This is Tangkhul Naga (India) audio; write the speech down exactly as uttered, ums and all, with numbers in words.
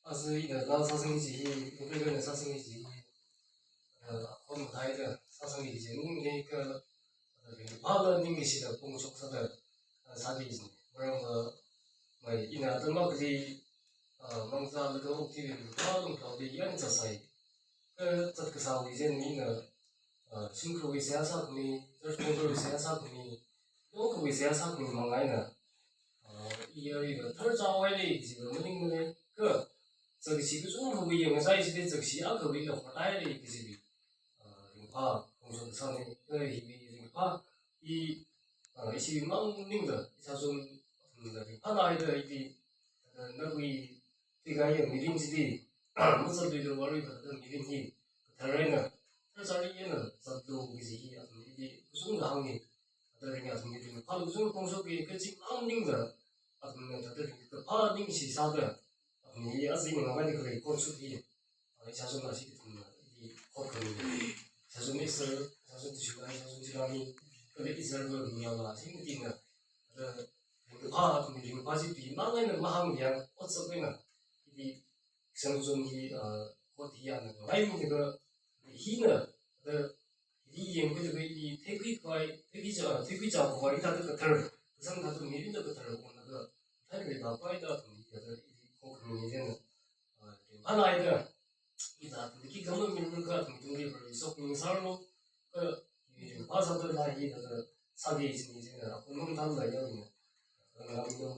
Aja ina nao sāsangki kaji hi, Kuklui eina sāsangki kaji hi, eh, apam matheida sāsangki kaji maningmana kha, eh, ringphāla ningkashida phongshok sāda, eh, sāda kajina. Maramva, mai ina atam akhali, eh, mangzālaga okathuili ringphā lungthaoli yan zatsai. Eh, zat kasāwui chieina, eh, shimkhurwui seihā sākhami, church memberwui seihā sākhami, yongkhawui seihā sākhami mang eina, ah, i aruiva tharchao haira kajiva maningmana kha, zakkashi kachungkhawui yangkasā chili zakkashi akhawuila hotāhaira kajiwui, ah, ringphā phongshok sāna. Kha hiwui ringphā hi, ah, ishi mang maningla, ishāshong, mm, ringphāna haida ili, ah, nawui tikahaiya mirin chili, mazatluilu, aruiva thāda mirin hi kathar eina, tharchari eina zatlu kaji hi athumli kachungkha hānga. Thāda ring athumli ringphā kachungkha phongshoka, kha chi mang maningla, athumna thāda ringkaphā ningshi sāda, athumli aja ina nganingkhalei khonsut hi, ah, ishāshong Nashi kathumna ili khokkhami, ishāshong Esther, ishāshong Tishulai, ishāshong Chilami, kala Israel ningyāngla, chi matingna, thāda ringkaphā, athumli ringkaphā chi tui mang eina mahāngya, otsak eina, ili Sangchon hi, ah, ot hi yangna ngai mi kha, hina, thāda, hi yangkha thāda hi theikhuikhavai, theikhuicha, theikhuichākhavai thāda kathar, kasang thāda mirinla kathar, kona kha, thāda leilākhavai thāda hi thāda hi khokkhami chieina, ah, ringphāna haida, ina thāda khi kama mirin kha thāda tungli pari sok ning sāranu, kha, hi ringphā sāda la hi thāda sāda kajina chieina, apam mathāla yangna, ah, ngamdo.